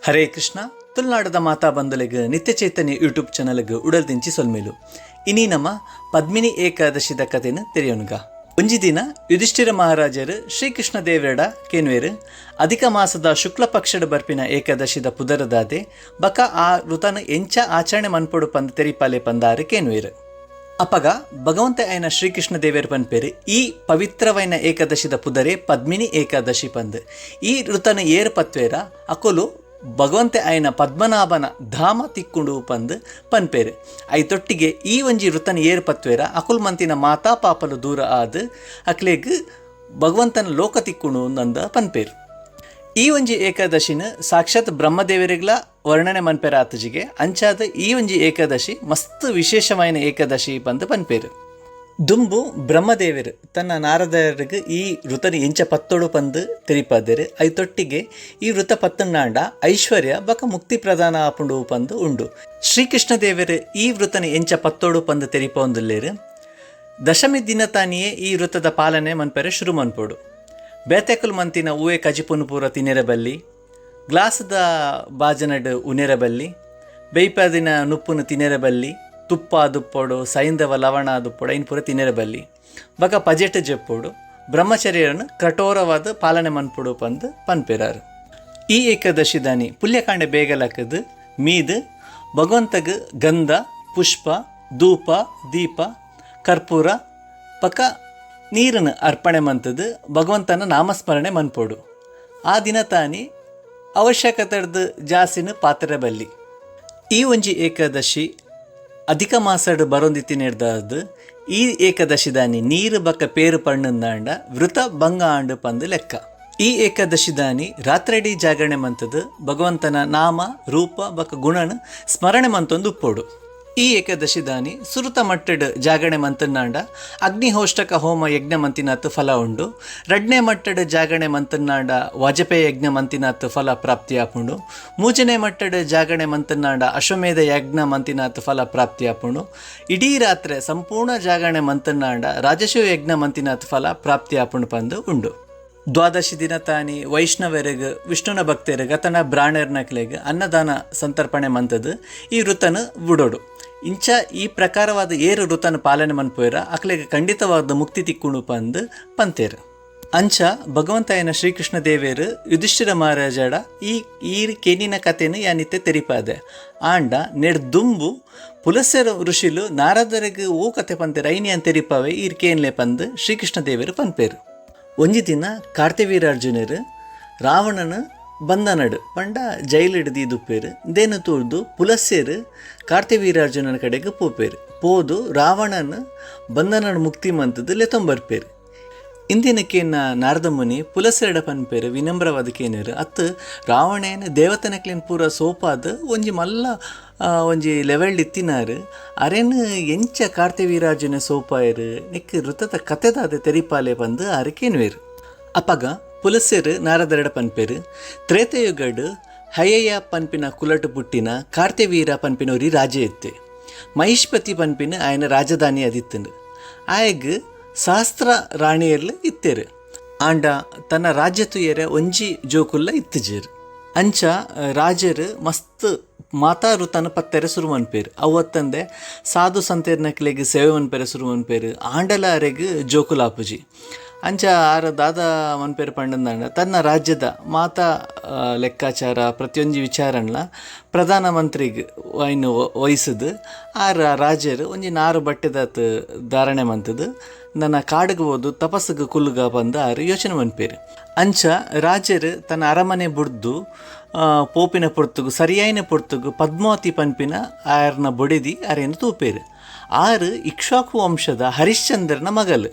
Hare Krishna. ತುಳುನಾಡದ ಮಾತಾ ಬಂಧುಲೆಗ್ ನಿತ್ಯ ಚೈತನ್ಯ YouTube ಚಾನಲ್ಗ್ ಉಡಲ್ ದಿಂಚಿ ಸೊಲ್ಮೆಲು. ಇನಿ ನಮ ಪದ್ಮಿನಿ ಏಕಾದಶಿದ ಕಥೆನ್ ತೆರಿಯೊನುಗ. ಒಂಜಿ ದಿನ ಯುಧಿಷ್ಠಿರ ಮಹಾರಾಜರು ಶ್ರೀಕೃಷ್ಣ ದೇವರೆಡ ಕೇನುವೆರು, ಅಧಿಕ ಮಾಸದ ಶುಕ್ಲ ಪಕ್ಷಡ್ ಬರ್ಪಿನ ಏಕಾದಶಿದ ಪುದರದಾದೆ ಬಕ ಆ ಋತನ ಎಂಚ ಆಚರಣೆ ಮನ್ಪೊಡು ಪಂದ್ ತೆರಿಪಾಲೆ ಪಂದಾರು ಕೇನುವೆರು. ಅಪಗ ಭಗವಂತ ಆಯ್ನ ಶ್ರೀಕೃಷ್ಣ ದೇವೇರ್ ಪನ್ಪೇರು, ಈ ಪವಿತ್ರವೈನ ಏಕಾದಶಿದ ಪುದರೆ ಪದ್ಮಿನಿ ಏಕಾದಶಿ ಪಂದ್. ಈ ಋತನ ಏರ್ ಪತ್ವೇರ ಅಕುಲು ಭಗವಂತೆ ಆಯ್ನ ಪದ್ಮನಾಭನ ಧಾಮ ತಿಕ್ಕುಂಡು ಪಂದ್ ಪನ್ಪೇರು. I ತೊಟ್ಟಿಗೆ ಈ ಒಂಜಿ ಋತನ ಏರ್ ಪತ್ವೇರ ಅಕುಲ್ ಮಂತಿನ ಮಾತಾ ಪಾಪಲು ದೂರ ಆದ್ ಅಕ್ಲೆಗ್ ಭಗವಂತನ ಲೋಕ ತಿಕ್ಕುಂಡು ನಂದ ಪನ್ಪೇರು. ಈ ಒಂಜಿ ಏಕಾದಶಿನ ಸಾಕ್ಷಾತ್ ಬ್ರಹ್ಮದೇವರಿಗ್ಲ ವರ್ಣನೆ ಮನ್ಪೇರ ಆತಜಿಗೆ ಅಂಚಾದ ಈ ಒಂಜಿ ಏಕಾದಶಿ ಮಸ್ತ್ ವಿಶೇಷವಾಯಿನ ಏಕಾದಶಿ ಪಂದ್ ಪನ್ಪೇರು. ದುಂಬು ಬ್ರಹ್ಮದೇವರು ತನ್ನ ನಾರದರಿಗೆ ಈ ವೃತನ ಎಂಚ ಪತ್ತೊಡು ಪಂದ್ ತೆರಿಪಾದೇರು. I ತೊಟ್ಟಿಗೆ ಈ ವೃತ ಪತ್ತನಾಂಡ ಐಶ್ವರ್ಯ ಬಕ ಮುಕ್ತಿ ಪ್ರದಾನ ಆಪುಂಡು ಪಂದ್ ಉಂಡು. ಶ್ರೀಕೃಷ್ಣ ದೇವರು ಈ ವೃತನ ಎಂಚ ಪತ್ತೊಡು ಪಂದ್ ತೆರಿಪೊಂದುಲ್ಲೇರು. ದಶಮಿ ದಿನ ತಾನಿಯೇ ಈ ವೃತದ ಪಾಲನೆ ಮನ್ಪೆರೆ ಶುರು ಮನ್ಪೊಡು. ಬೇತೆಕುಲು ಮಂತಿನ ಹೂವೆ ಕಜಿಪುನು ಪೂರ ತಿನೆರಬಲ್ಲಿ, ಗ್ಲಾಸ್ದ ಬಾಜನಡ್ ಉನೆರಬಲ್ಲಿ, ಬೇಯ್ಪಾದಿನ ನುಪ್ಪುನು ತಿನೆರಬಲ್ಲಿ, ತುಪ್ಪ ದುಪ್ಪೊಡು, ಸೈಂಧವ ಲವಣ ದುಪ್ಪೊಡು, ಐನ್ ಪೂರ ತಿನೆರಬಲ್ಲಿ, ಬಕ ಪಜೆಟ್ ಜೆಪ್ಪೊಡು, ಬ್ರಹ್ಮಚರ್ಯನು ಕಠೋರವಾದ ಪಾಲನೆ ಮನ್ಪೊಡು ಪಂದ್ ಪನ್ಪೆರಾರು. ಈ ಏಕಾದಶಿ ದಾನಿ ಪುಲ್ಯಕಾಂಡೆ ಬೇಗಲಕ್ಕದು ಮೀದ್ ಭಗವಂತಗ್ ಗಂಧ, ಪುಷ್ಪ, ಧೂಪ, ದೀಪ, ಕರ್ಪೂರ ಪಕ ನೀರನ್ನು ಅರ್ಪಣೆ ಮಂತದ್ದು ಭಗವಂತನ ನಾಮಸ್ಮರಣೆ ಮನ್ಪೊಡು. ಆ ದಿನ ತಾನಿ ಅವಶ್ಯಕತೆಡ್ದು ಜಾಸ್ತಿನ ಪಾತ್ರೆ ಬಲ್ಲಿ. ಈ ಒಂಜಿ ಏಕಾದಶಿ ಅಧಿಕ ಮಾಸಡ್ ಬರೊಂದಿತ್ತಿನೆಡ್ದಾದ್ ಈ ಏಕಾದಶಿ ದಾನಿ ನೀರು ಬಕ್ಕ ಪೇರು ಪಣ್ಣಂದಾಂಡ ವೃತ ಭಂಗ ಆಂಡು ಪಂದು ಲೆಕ್ಕ. ಈ ಏಕಾದಶಿ ದಾನಿ ರಾತ್ರಿಡೀ ಜಾಗರಣೆ ಮಂತದ್ದು ಭಗವಂತನ ನಾಮ ರೂಪ ಬಕ್ಕ ಗುಣನ ಸ್ಮರಣೆ ಮಂತೊಂದು ಉಪ್ಪೋಡು. ಈ ಏಕಾದಶಿ ದಾನಿ ಸುರುತ ಮಟ್ಟಡ್ ಜಾಗರಣೆ ಮಂತನ್ನಾಂಡ ಅಗ್ನಿಹೋಷ್ಟಕ ಹೋಮ ಯಜ್ಞ ಮಂತಿನಾತ್ ಫಲ ಉಂಡು. ರಡ್ನೇ ಮಟ್ಟಡ್ ಜಾಗರಣೆ ಮಂತನ್ನಾಂಡ ವಾಜಪೇಯ ಯಜ್ಞ ಮಂತಿನಾತ್ ಫಲ ಪ್ರಾಪ್ತಿಯಾಪುಂಡು. ಮೂಜನೇ ಮಟ್ಟಡ್ ಜಾಗರಣೆ ಮಂತನ್ನಾಂಡ ಅಶ್ವಮೇಧ ಯಜ್ಞ ಮಂತಿನಾತ್ ಫಲ ಪ್ರಾಪ್ತಿಯಾಪುಂಡು. ಇಡೀ ರಾತ್ರಿ ಸಂಪೂರ್ಣ ಜಾಗರಣೆ ಮಂತನ್ನಾಂಡ ರಾಜಶಿವ ಯಜ್ಞ ಮಂತಿನಾತ್ ಫಲ ಪ್ರಾಪ್ತಿಯಾಪುಂಡು ಪಂದು ಉಂಡು. ದ್ವಾದಶಿ ದಿನ ತಾನಿ ವೈಷ್ಣವರಿಗೆ ವಿಷ್ಣುನ ಭಕ್ತರಿಗೆ ತನ್ನ ಬ್ರಾಣರ್ನಕ್ಲೆಗ್ ಅನ್ನದಾನ ಸಂತರ್ಪಣೆ ಮಂತದ್ದು ಈ ವೃತನ ಬುಡೋಡು. ಇಂಚ ಈ ಪ್ರಕಾರವಾದ ಏರು ವೃತನ ಪಾಲನೆ ಮನ್ಪೋಯ್ರ ಅಕ್ಲೆಗ್ ಖಂಡಿತವಾದ ಮುಕ್ತಿ ತಿಕ್ಕುಂಡು ಪಂದ್ ಪಂತೇರು. ಅಂಚ ಭಗವಂತಾಯನ ಶ್ರೀಕೃಷ್ಣ ದೇವೇರು ಯುಧಿಷ್ಠಿರ ಮಹಾರಾಜಡ ಈ ಈ ಕೇನಿನ ಕಥೆನು ಯಾನಿತ್ತೆ ತೆರಿಪಾದೆ. ಆಂಡ ನೆಡ್ದುಂಬು ಪುಲಸ್ಯರ ಋಷಿಲು ನಾರದರಿಗೆ ಓ ಕತೆ ಪಂತೇರು ಐನಿ ಅಂತ ತೆರಿಪಾವೆ ಈರ್ ಕೇನ್ಲೆ ಪಂದ್ ಶ್ರೀಕೃಷ್ಣ ದೇವೇರು ಪನ್ಪೇರು. ಒಂಜಿ ದಿನ ಕಾರ್ತಿವೀರಾರ್ಜುನರು ರಾವಣನ ಬಂಧನಡು ಪಂಡ ಜೈಲಿಡ್ ದೀದುಪ್ಪೇರು. ದೇನು ತೂರ್ದು ಪುಲಸ್ಯರು ಕಾರ್ತಿವೀರಾರ್ಜುನನ ಕಡೆಗೆ ಪೋಪೇರು. ಪೋದು ರಾವಣನ ಬಂಧನಡು ಮುಕ್ತಿ ಮಂತದ್ದು ಲೆತೊಂಬರ್ಪೇರು. ಇಂದಿನ ಕೇನ ನಾರದ ಮುನಿ ಪುಲಸ್ಯರಡ ಪನ್ಪೇರು ವಿನಮ್ರವಾದ ಕೇನರು ಅತ್ತು ರಾವಣೇನ ದೇವತನಕ್ಲೇನ್ ಪೂರ ಸೋಪಾದ ಒಂಜಿ ಮಲ್ಲ ಒಂಜಿ ಲೆವೆಲ್ ಇತ್ತಿನಾರು ಅರೇನು ಎಂಚ ಕಾರ್ತಿವೀರಾರ್ಜುನ ಸೋಪಾಯರು ನಿಕ್ ವೃತದ ಕತೆದಾದ ತೆರಿಪಾಲೆ ಬಂದು ಆರು ಕೇನುವೇರು. ಅಪಗ ಪುಲಸ್ಯರು ನಾರದರಡ ಪನ್ಪೇರು, ತ್ರೇತಯುಗಡ್ ಹಯಯ್ಯ ಪನ್ಪಿನ ಕುಲಟು ಪುಟ್ಟಿನ ಕಾರ್ತಿವೀರ ಪನ್ಪಿನ ಒರಿ ರಾಜ ಇತ್ತೆ. ಮಹಿಷ್ಪತಿ ಪನ್ಪಿನ ಆಯನ ರಾಜಧಾನಿ ಅದಿತ್ತಂಡು. ಆಯಗ್ ಸಹಸ್ರ ರಾಣಿಯರ್ಲು ಇತ್ತೇರು. ಆಂಡ ತನ್ನ ರಾಜ್ಯ ತುಯರೆ ಒಂಜಿ ಜೋಕುಲ್ಲ ಇತ್ತಜೇರು. ಅಂಚ ರಾಜರು ಮಸ್ತ್ ಮಾತಾ ಋತನ ಪತ್ತೆರೆ ಶುರು ಮನ್ಪೇರು. ಅವತ್ತಂದೆ ಸಾಧು ಸಂತೇರ್ನಕ್ಲೆಗ್ ಸೇವೆ ಮನ್ಪೆರೆ ಶುರು ಮನ್ಪೇರು. ಆಂಡಲ ಅರೆಗ್ ಜೋಕುಲಾಪುಜಿ. ಅಂಚ ಆರ ದಾದ ಮನ್ಪೇರು ಪಂಡಂದಾಂಡ ತನ್ನ ರಾಜ್ಯದ ಮಾತಾ ಲೆಕ್ಕಾಚಾರ ಪ್ರತಿಯೊಂಜಿ ವಿಚಾರನ್ಲ ಪ್ರಧಾನ ಮಂತ್ರಿಗ್ ಐನು ವಹಿಸುದು ಆರ ರಾಜರು ಒಂಜಿ ನಾರು ಬಟ್ಟೆದಾತ್ ಧಾರಣೆ ಮಂತದು ನನ್ನ ಕಾಡಿಗೆ ಹೋದು ತಪಸ್ಸಿಗೆ ಕುಲ್ಲುಗ ಬಂದು ಆರು ಯೋಚನೆ ಮನ್ಪೇರು. ಅಂಚ ರಾಜರು ತನ್ನ ಅರಮನೆ ಬುಡ್ದು ಪೋಪಿನ ಪೊರ್ತುಗು ಸರಿಯಾಯಿನ ಪೊರ್ತುಗು ಪದ್ಮಾವತಿ ಪನ್ಪಿನ ಆರ್ನ ಬೊಡೆದಿ ಅರೇನು ತೂಪೇರು. ಆರು ಇಕ್ಷ್ವಾಕು ವಂಶದ ಹರಿಶ್ಚಂದ್ರನ ಮಗಲು.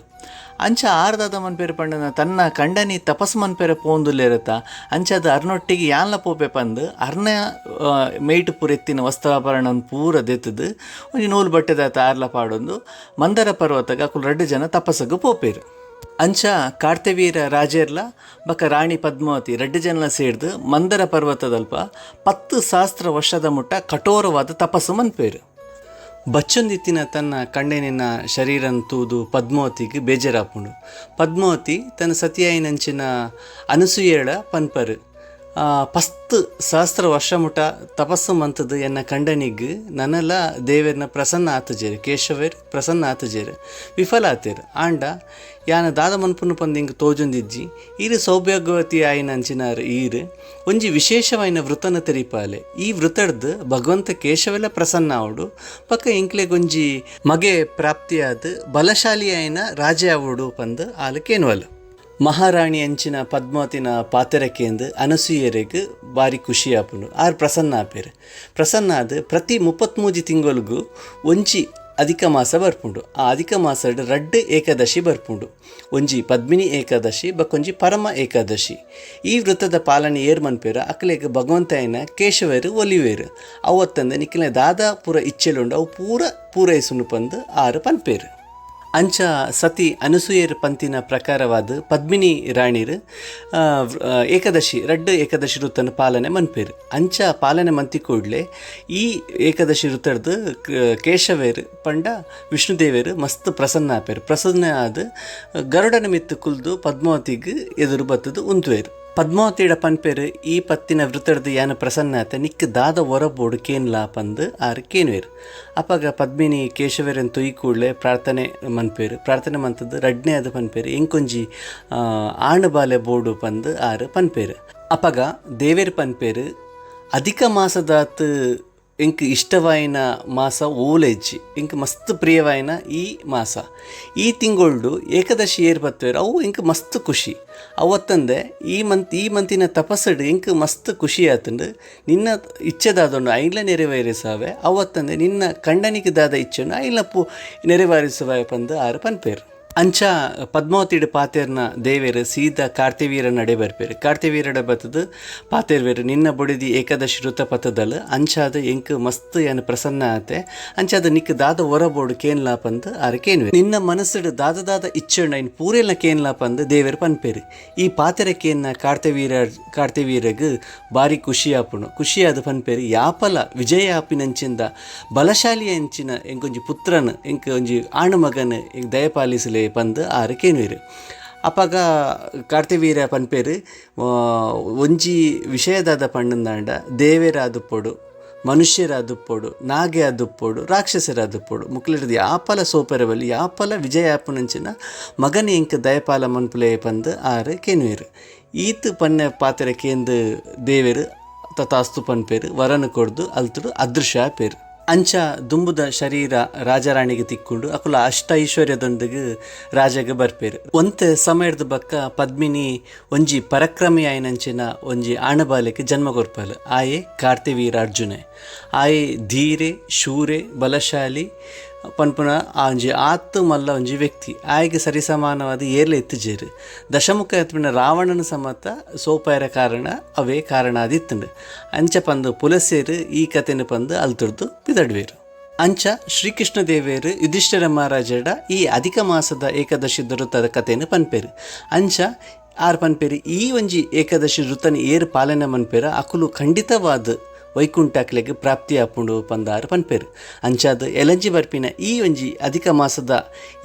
ಅಂಚ ಆರ್ದಾದ ಮನ್ಪೇರು ಪಂಡನ ತನ್ನ ಕಂಡನಿ ತಪಸ್ ಮನ್ಪೇರೆ ಪೋಂದುಲ್ಲೇರತ ಅಂಚಾದ ಅರ್ನೊಟ್ಟಿಗೆ ಯಾನ್ಲ ಪೋಪೆ ಪಂದು ಅರ್ನ ಮೇಯ್ಟ್ ಪೂರ ಎತ್ತಿನ ವಸ್ತ್ರಾಭರಣ ಪೂರ ದೆತ್ತದು ಒಂಜಿ ನೂಲು ಬಟ್ಟೆದಾತ ಆರ್ಲ ಪಾಡೊಂದು ಮಂದರ ಪರ್ವತಗ ಅಕುಲು ರಡ್ಡು ಜನ ತಪಸ್ಸಗು ಪೋಪೇರು. ಅಂಚ ಕಾರ್ತಿವೀರ ರಾಜೇರ್ಲ ಬಕ ರಾಣಿ ಪದ್ಮಾವತಿ ರಡ್ಡು ಜನಲ ಸೇರ್ದು ಮಂದರ ಪರ್ವತದಲ್ಪ 10 ಸಹಸ್ರ ವರ್ಷದ ಮುಟ್ಟ ಕಠೋರವಾದ ತಪಸ್ಸು ಮನ್ಪೇರು. ಬಚ್ಚೊಂದಿತ್ತಿನ ತನ್ನ ಕಂಡನಿನ ಶರೀರನ್ ತೂದು ಪದ್ಮಾವತಿಗೆ ಬೇಜಾರಾಪುಂಡು. ಪದ್ಮಾವತಿ ತನ್ನ ಸತಿಯಾಯಿನಂಚಿನ ಅನಸೂಯೇಳ ಪನ್ಪರು, ಪಸ್ತ್ ಸಹಸ್ರ ವರ್ಷ ಮುಟ ತಪಸ್ಸು ಮಂತದ್ದು ಎನ್ನ ಕಂಡನಿಗ್ ನನಲ ದೇವೆರ್ನ ಪ್ರಸನ್ನ ಆತಜೇರು, ಕೇಶವೇರ್ ಪ್ರಸನ್ನ ಆತಜೇರು, ವಿಫಲ ಆತೇರು. ಆಂಡ ಯಾನ ದಾದ ಮನ್ಪುನು ಪಂದ್ ಇಂಕ್ ತೋಜೊಂದಿಜ್ಜಿ. ಈರು ಸೌಭಾಗ್ಯವತಿ ಆಯಿನ ಅಂಚಿನಾರ್ ಈರು ಒಂಜಿ ವಿಶೇಷವಾಯಿನ ವೃತನ ತೆರಿಪಾಲೆ. ಈ ವೃತಡ್ದು ಭಗವಂತ ಕೇಶವೆಲ್ಲ ಪ್ರಸನ್ನ ಆವಡು, ಪಕ್ಕ ಇಂಕ್ಲೆಗೊಂಜಿ ಮಗೆ ಪ್ರಾಪ್ತಿಯಾದ ಬಲಶಾಲಿ ಆಯಿನ ರಾಜ ಆವಡು ಪಂದ್ ಆಲು ಕೇನ್ವಲ್. ಮಹಾರಾಣಿ ಅಂಚಿನ ಪದ್ಮಾವತಿನ ಪಾತೆರಕೇಂದು ಅನಸೂಯೆರೆಗ್ ಬಾರಿ ಖುಷಿ ಆಪುಂಡು. ಆರ್ ಪ್ರಸನ್ನ ಆಪೇರು. ಪ್ರಸನ್ನ ಆದ್ ಪ್ರತಿ 33 ತಿಂಗಳಿಗೂ ಒಂಜಿ ಅಧಿಕ ಮಾಸ ಬರ್ಪುಂಡು. ಆ ಅಧಿಕ ಮಾಸಡ್ ರಡ್ಡ್ ಏಕಾದಶಿ ಬರ್ಪುಂಡು. ಒಂಜಿ ಪದ್ಮಿನಿ ಏಕಾದಶಿ ಬಕ್ಕೊಂಜಿ ಪರಮ ಏಕಾದಶಿ. ಈ ವೃತ್ತದ ಪಾಲನೆ ಏರ್ ಮನ್ಪೇರು ಅಕ್ಲೆಗ್ ಭಗವಂತಯನ ಕೇಶವೇರು ಒಲಿವೇರು. ಅವತ್ತಂದೆ ನಿಕ್ಲೆ ದಾದ ಪೂರ ಇಚ್ಛೆಲುಂಡು ಅವು ಪೂರ ಪೂರೈಸುಂಡು ಪಂದ್ ಆರು ಪನ್ಪೇರು. ಅಂಚ ಸತಿ ಅನಸೂಯರ್ ಪಂತಿನ ಪ್ರಕಾರವಾದ ಪದ್ಮಿನಿ ರಾಣಿರು ಏಕಾದಶಿ ರಡ್ಡು ಏಕಾದಶಿ ಋತನ ಪಾಲನೆ ಮನ್ಪೇರು. ಅಂಚ ಪಾಲನೆ ಮಂತಿ ಕೂಡಲೇ ಈ ಏಕಾದಶಿ ಋತಡ್ದು ಕೇಶವೇರು ಪಂಡ ವಿಷ್ಣುದೇವೇರು ಮಸ್ತ್ ಪ್ರಸನ್ನ ಆಪೇರು. ಪ್ರಸನ್ನ ಆದ ಗರುಡನ ಮಿತ್ತು ಕುಲ್ದು ಪದ್ಮಾವತಿಗೆ ಎದುರು ಬತ್ತದು ಉಂತುವೇರು. ಪದ್ಮಾವತಿಡ ಪನ್ಪೇರು ಈ ಪತ್ತಿನ ವೃತಡ್ದು ಯಾನ ಪ್ರಸನ್ನ ಆತ ನಿಕ್ ದಾದ ಹೊರಬೋಡು ಕೇನ್ಲಾ ಪಂದು ಆರು ಕೇನ್ವೇರು. ಅಪಗ ಪದ್ಮಿನಿ ಕೇಶವೇರನ್ ತೊಯ್ ಕೂಡಲೇ ಪ್ರಾರ್ಥನೆ ಮನ್ಪೇರು. ಪ್ರಾರ್ಥನೆ ಮಂತದ್ದು ರಡ್ನೇ ಅದು ಪನ್ಪೇರು ಎಂಕೊಂಜಿ ಆಣು ಬಾಲೆ ಬೋಡು ಪಂದು ಆರು ಪನ್ಪೇರು. ಅಪಗ ದೇವೇರು ಪನ್ಪೇರು ಅಧಿಕ ಮಾಸದಾತ್ ಎಂಕ್ ಇಷ್ಟವಾಯಿನ ಮಾಸ ಓಲೆಜ್ಜಿ, ಎಂಕ್ ಮಸ್ತ್ ಪ್ರಿಯವಾಯಿನ ಈ ಮಾಸ. ಈ ತಿಂಗೊಳ್ಡು ಏಕಾದಶಿ ಏರ್ ಬತ್ತೇರು ಅವು ಎಂಕ್ ಮಸ್ತ್ ಖುಷಿ. ಅವತ್ತಂದೆ ಈ ಮಂತಿನ ತಪಸ್ಸಡು ಎಂಕ್ ಮಸ್ತ್ ಖುಷಿ ಆತಂಡು. ನಿನ್ನ ಇಚ್ಛೆದಾದೊಂಡು ಐಲ ನೆರವೇರಿಸಾವೆ, ಅವತ್ತಂದೆ ನಿನ್ನ ಕಂಡನಿಗೆ ದಾದ ಇಚ್ಛೆಂಡು ಐಲ ನೆರವೇರಿಸುವೆ ಪಂದು ಆರು ಪನ್ಪೇರು. ಅಂಚ ಪದ್ಮಾವತಿಡು ಪಾತೇರ್ನ ದೇವೇರು ಸೀದಾ ಕಾರ್ತಿವೀರ ನಡೆ ಬರ್ಪೇರು. ಕಾರ್ತಿವೀರಡ ಬತ್ತದು ಪಾತೇರ್ವೇರು ನಿನ್ನ ಬೊಡಿದಿ ಏಕಾದಶಿ ವೃತ ಪತ್ತದಲ್ ಅಂಚಾದ ಎಂಕ್ ಮಸ್ತ್ ಏನು ಪ್ರಸನ್ನ ಆತೆ, ಅಂಚಾದ ನಿಕ್ ದಾದ ಹೊರಬೋಡು ಕೇನ್ಲಾ ಪಂದು ಆರು ಕೇನ್ವೆ. ನಿನ್ನ ಮನಸ್ಸುಡು ದಾದ ದಾದ ಇಚ್ಛೆಂಡು ಐನ್ ಪೂರೆಲ್ಲ ಕೇನ್ಲಾ ಪಂದು ದೇವೇರು ಪನ್ಪೇರು. ಈ ಪಾತೆರ ಕೇನ್ನ ಕಾರ್ತಿವೀರಗ್ ಬಾರಿ ಖುಷಿ ಆಪುಂಡು. ಖುಷಿಯಾದ ಪನ್ಪೇರು ಯಾಪಲ ವಿಜಯ ಆಪಿನಂಚಿಂದ ಬಲಶಾಲಿ ಅಂಚಿನ ಎಂಕೊಂಜಿ ಪುತ್ರನ್ ಎಂಕ್ ಒಂಜಿ ಆಣು ಮಗನ್ ಎಂಕ್ ದಯಪಾಲಿಸಲೇ ಪಂದು ಆರು ಕೇನ್ವೇರು. ಅಪಗ ಕಾರ್ತಿವೀರ ಪನ್ಪೇರು ಒಂಜಿ ವಿಷಯದಾದ ಪಣ್ಣಂದಾಂಡ ದೇವೇರಾದುಪ್ಪೊಡು, ಮನುಷ್ಯರಾದುಪ್ಪೊಡು, ನಾಗೆ ಆದುಪ್ಪೊಡು, ರಾಕ್ಷಸರಾದುಪ್ಪೊಡು, ಮುಕ್ಲಿಡ್ದು ಯಾಪಲ ಸೋಪೆರವಲ್ಲಿ ಯಾಪಲ ವಿಜಯ ಆಪುನಂಚಿನ ಮಗನ ಎಂಕ್ ದಯಪಾಲ ಮನ್ಪುಲೆ ಪಂದು ಆರು ಕೇನ್ವೇರು. ಈತ್ ಪನ್ನೆ ಪಾತೆರ ಕೇಂದು ದೇವೇರು ತಥಾಸ್ತು ಪನ್ಪೇರು. ವರನು ಕೊಡ್ದು ಅಲ್ತುಡು ಅದೃಶ್ಯ ಆಪೇರು. ಅಂಚ ದುಂಬುದ ಶರೀರ ರಾಜರಾಣಿಗೆ ತಿಕ್ಕೊಂಡು ಅಕುಲ ಅಷ್ಟ ಐಶ್ವರ್ಯದೊಂದಿಗೆ ರಾಜಗೆ ಬರ್ಪೇರು. ಒಂತೆ ಸಮಯದ ಬಕ್ಕ ಪದ್ಮಿನಿ ಒಂಜಿ ಪರಾಕ್ರಮಿ ಆಯಿನಂಚಿನ ಒಂಜಿ ಆಣಬಾಲೆಗೆ ಜನ್ಮ ಕೊರ್ಪಲು. ಆಯೆ ಕಾರ್ತಿವೀರಾರ್ಜುನೆ. ಆಯೆ ಧೀರೆ ಶೂರೆ ಬಲಶಾಲಿ ಪನ್ಪುನ ಆ ಒಂಜಿ ಆತ್ ಮಲ್ಲ ಒಂಜಿ ವ್ಯಕ್ತಿ. ಆಯೆಗೆ ಸರಿಸಮಾನವಾದ ಏರ್ಲೆ ಎತ್ತುಜೇರು. ದಶಮುಖ ಎತ್ತುಪಿನ ರಾವಣನ ಸಮತ ಸೋಪಾಯರ ಕಾರಣ ಅವೇ ಕಾರಣ ಆದಿತ್ತುಂಡು. ಅಂಚ ಪಂದು ಪುಲಸೇರು ಈ ಕಥೆನ ಪಂದು ಅಲ್ತುರ್ದು ಪಿದಡ್ವೇರು. ಅಂಚ ಶ್ರೀಕೃಷ್ಣ ದೇವೇರು ಯುಧಿಷ್ಠಿರ ಮಹಾರಾಜಡ ಈ ಅಧಿಕ ಮಾಸದ ಏಕಾದಶಿ ವೃತದ ಕಥೆಯನ್ನು ಪನ್ಪೇರು. ಅಂಚ ಆರ್ ಪನ್ಪೇರು ಈ ಒಂಜಿ ಏಕಾದಶಿ ವೃತನ ಏರು ಪಾಲನೆ ಮನ್ಪೇರು ಅಕುಲು ಖಂಡಿತವಾದ ವೈಕುಂಠಕ್ಲೆಗ್ ಪ್ರಾಪ್ತಿ ಆಪುಂಡು ಪಂದಾರು ಪನ್ಪೇರು. ಅಂಚಾದ ಎಲಂಜಿ ಬರ್ಪಿನ ಈ ಒಂಜಿ ಅಧಿಕ ಮಾಸದ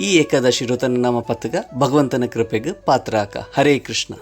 ಈ ಏಕಾದಶಿ ವೃತನ ನಮ್ಮ ಪತ್ತಗ ಭಗವಂತನ ಕೃಪೆಗೆ ಪಾತ್ರ ಆಕ. ಹರೇ ಕೃಷ್ಣ.